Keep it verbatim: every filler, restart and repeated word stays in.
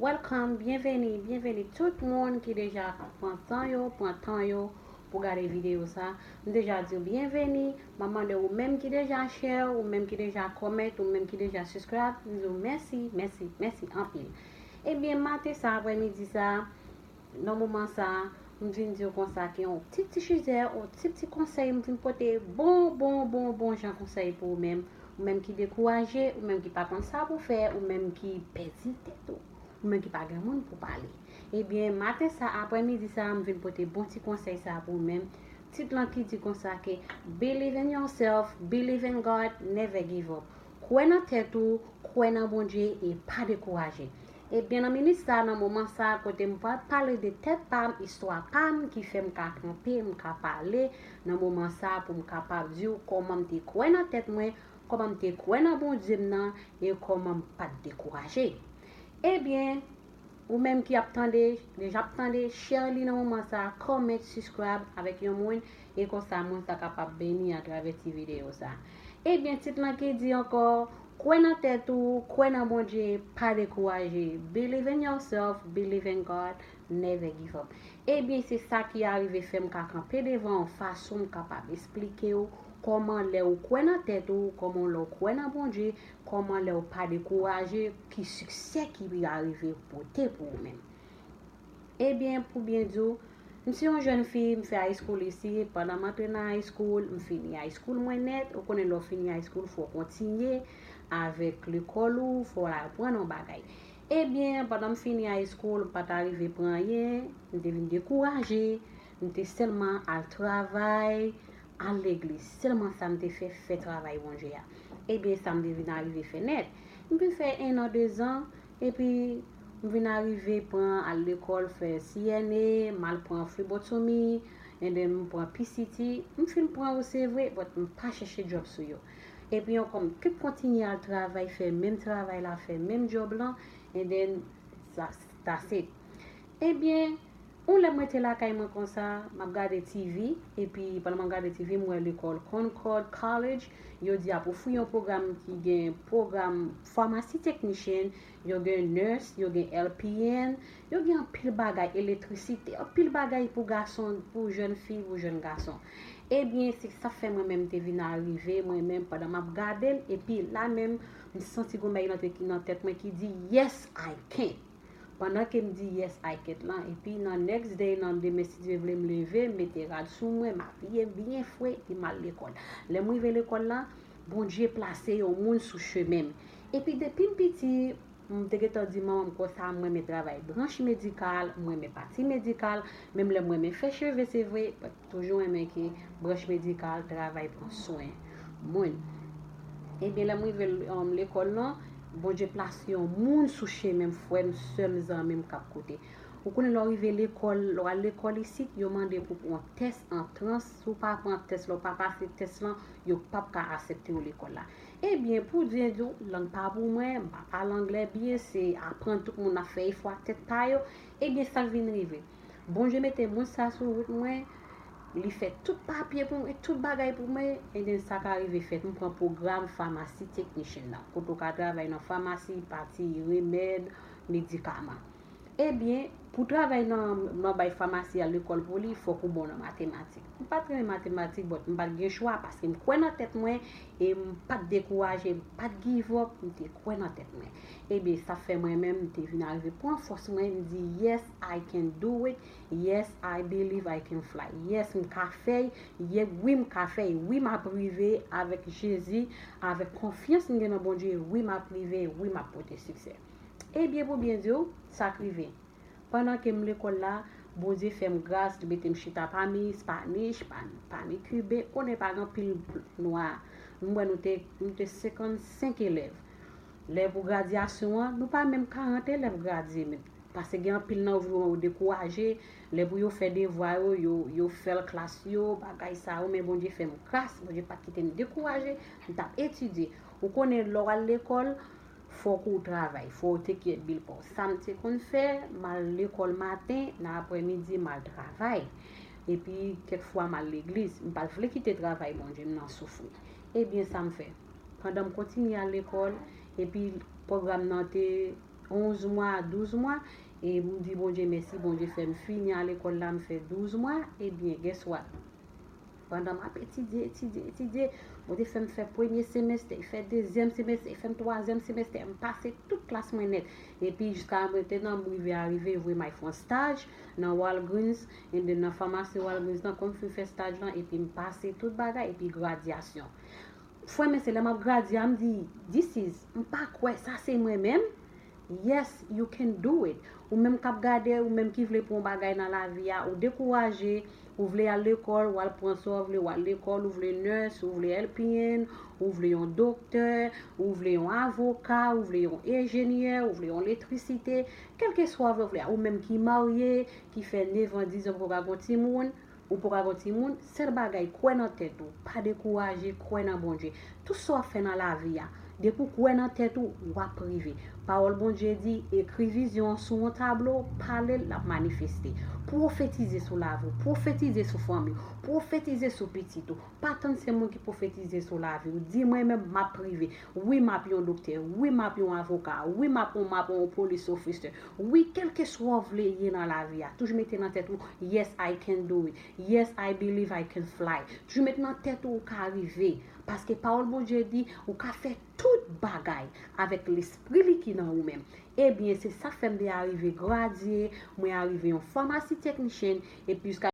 Welcome, byenveni, byenveni tout moun ki deja pran tan yo, pran tan yo pou gade videyo sa. M deja di w byenveni, m ap mande ou menm ki deja share, ou menm ki deja comment, ou menm ki deja subscribe, m di w mèsi, mèsi, mèsi anpil. Ebyen, maten sa, aprèmidi sa, nan moman sa, m vin di w konsa ke yon ti ti chizè, yon ti ti konsèy, m vin pote bon, bon, bon, bon jan konsèy pou ou menm. Ou menm ki dekouraje, ou menm ki pa konn sa pou fè, ou menm ki pèdi tèt ou, ou menm ki pa gen moun pou pale. Ebyen, maten sa, aprèmidi sa, m vin pote bon ti konsèy sa pou ou menm. Tit lan ki di konsa ke believe in yourself, believe in God, never give up. Kwè nan tèt ou, kwè nan Bondye e pa dekouraje. Ebyen, nan minit sa, nan moman sa, kote m pral pale de tèt pa m, istwa pa m, ki fè m ka kanpe, m ka pale nan moman sa pou m kapab di w kòman m te kwè nan tèt mwen, kòman m te kwè nan Bondye m nan e kòman m pa t dekouraje. Ebyen, ou menm ki ap tande, deja ap tande, share li nan moman sa, comment, subscribe avèk yon moun, e konsa moun sa kapab beni atravè ti videyo sa. Ebyen, tit lan ki di ankò, kwè nan tèt ou, kwè nan Bondye, pa dekouraje. Believe in yourself, believe in God, never give up. Ebyen, se sa ki arive fè m ka kanpe devan yon fason m kapab esplike w kòman lè ou kwè nan tèt ou, kòman lè ou kwè nan Bondye, kòman lè ou pa dekouraje, ki siksè ki arive pote pou ou menm. Ebyen, pou byen di w, m se yon jèn fi, m fè high school isit, pandan m antre nan high school, m fini high school mwen nèt, ou konnen lè w fini high school, fò w kontinye avèk lekòl ou, fò w al aprann yon bagay. Ebyen, pandan m fini high school, m pa t arive pran anyen, m te vin dekouraje, m te sèlman al travay, al legliz. Sèlman sa m te fè, fè travay Bondye a. Ebyen, sa m te vin arive fè nèt. M vin fè en an, dezan, epi m vin arive pran al lekòl, fè C N A, m al pran phlebotomy, and then m pran P C T. M fin pran yo, se vre, but m pa chèche djòb sou yo. Epi ankò, m t kontinye al travay, fè menm travay la, fè menm djòb lan, and then, that's it. Ebyen, yon lè mwen te lakay mwen konsa, m ap gade T V, epi pandan m ap gade T V, m wè lekòl Concord College, yo di ap ofri yon pwogram ki gen pwogram pharmacy technician, yo gen nurse, yo gen L P N, yo gen anpil bagay, elektrisite, anpil bagay pou gason, pou jèn fi, pou jèn gason. Ebyen, se sa fè mwen menm te vin arive, mwen menm pandan m ap gade l, epi la menm, m santi gon bagay nan tèt, nan tèt mwen ki di, "Yes, I can." Pandan ke m di yes, I can lan, epi nan next day, nan demen, si Dye vle, m leve, m mete rad sou mwen, m abiye byen fre, epi m al lekòl. Lè m rive lekòl la, Bondye plase yon moun sou chemen m. Epi depi m piti, m te gentan di manman m konsa, m renmen travay branch medikal, m renmen pati medikal, menm lè m renmen fè cheve, se vre, toujou renmen ke branch medikal, travay pran swen moun. Ebyen, lè m rive, um, lekòl lan, Bondye plase yon moun sou chemen m, frè m, sè m, zanmi m k ap koute. Ou konnen lè w rive lekòl, lè w al lekòl isit, yo mande pou pran tès antrans. Si w pa pran tès la, ou pa pase tès lan, yo p ap ka aksepte w lekòl la. Ebyen, pou byen di w, lang pa pou mwen, m pa pale anglè byen, se aprann tout moun ap fè efò ak tèt pa yo. Ebyen, sa k vin rive? Bondye mete moun sa sou wout mwen, li fè tout papye pou mwen, tout bagay pou mwen, ebyen, sa k arive fèt, m pran pwogram pharmacy technician nan, kote w ka travay nan famasi, pati remèd, medikaman. Ebyen, pou travay nan, nan bay famasi a, lekòl pou li, fòk ou bon nan matematik. M pa t renmen matematik, but m pa t gen chwa, paske m kwè nan tèt mwen, e m pa t dekouraje, m pa t give up, m te kwè nan tèt mwen. Ebyen, sa fè mwen menm, m te vin arive pran fòs mwen, m di, "Yes, I can do it. Yes, I believe I can fly. Yes, m ka fè y. Ye, wi, m ka fè y. Wi, m ap rive avèk Jezi, avèk konfyans m gen nan Bondye. Wi, m ap rive. Wi, m ap pote siksè." Ebyen, pou byen di w, sa k rive? Pandan ke m lekòl la, Bondye fè m gras, li mete m chita pami Spanish, pami, pami Kiben, konnen pa gen anpil nwa. M wè nou te, nou te senkannsenk elèv. Lè pou gradyasyon an, nou pa menm karant elèv gradye, men, paske gen anpil nan yo vin wè yo dekouraje, lè pou yo fè devwa yo, yo, yo fè l klas yo, bagay sa yo, men Bondye fè m gras, Bondye pa t kite m dekouraje, m t ap etidye. Ou konnen, lè w al lekòl, fòk ou travay, fò w take care bil pa w. Sa m te konn fè, m al lekòl maten, nan aprèmidi, m al travay. Epi, kèk fwa, m al legliz. M pa t vle kite travay Bondye m nan soufri. Ebyen, sa m fè? Pandan m kontinye al lekòl, epi pwogram nan te onz mwa a douz mwa, e m di Bondye mèsi, Bondye fè m fini a lekòl la, m fè douz mwa, ebyen, guess what? Pandan m ap etidye, etidye, etidye, Bondye fè m fè premye semestè, fè dezyèm semestè, fè m twazyèm semestè, m pase tout klas mwen nèt. Epi jiska mwen te nan m rive arive, voye m al fè yon staj nan Walgreens, and then nan famasi Walgreens nan, kòm m fin fè staj lan, epi m pase tout bagay, epi gradyasyon. Frè m, se lè m ap gradye a, m di, this is, m pa kwè sa se mwen menm. Yes, you can do it. Ou menm k ap gade, ou menm ki vle pou yon bagay nan lavi a, ou dekouraje, ou vle al lekòl, ou al pran sa w vle, ou al lekòl, ou vle nurse, ou vle L P N, ou vle yon doktè, ou vle yon avoka, ou vle yon enjenyè, ou vle yon elektrisite, kèlkeswa w vle, ou menm ki marye, ki fè nèf an, diz an, poko pa gen timoun, ou poko pa gen timoun, sèl bagay, kwè nan tèt ou, pa dekouraje, kwè nan Bondye. Tout sa w ap fè nan lavi a, depi w kwè nan tèt ou, w ap rive. Pawòl Bondye di, ekri vizyon an sou yon tablo, pale l, l ap manifeste. Pwofetize sou lavi w, pwofetize sou fanmi w, pwofetize sou pitit ou. Pa tann se moun ki pwofetize sou lavi w. Di, mwen menm, m ap rive. Wi, m ap yon doktè. Wi, m ap yon avoka. Wi, m ap yon, m ap yon police officer. Wi, kèlkeswa w vle ye nan lavi a, toujou mete nan tèt ou, yes, I can do it. Yes, I believe I can fly. Toujou mete nan tèt ou, ou ka rive. Paske pawòl Bondye di, ou ka fè tout bagay avèk lespri li ki nan ou menm. Ebyen, se sa k fè m te arive gradye, mwen arive yon famasi teknisyen, epi jiska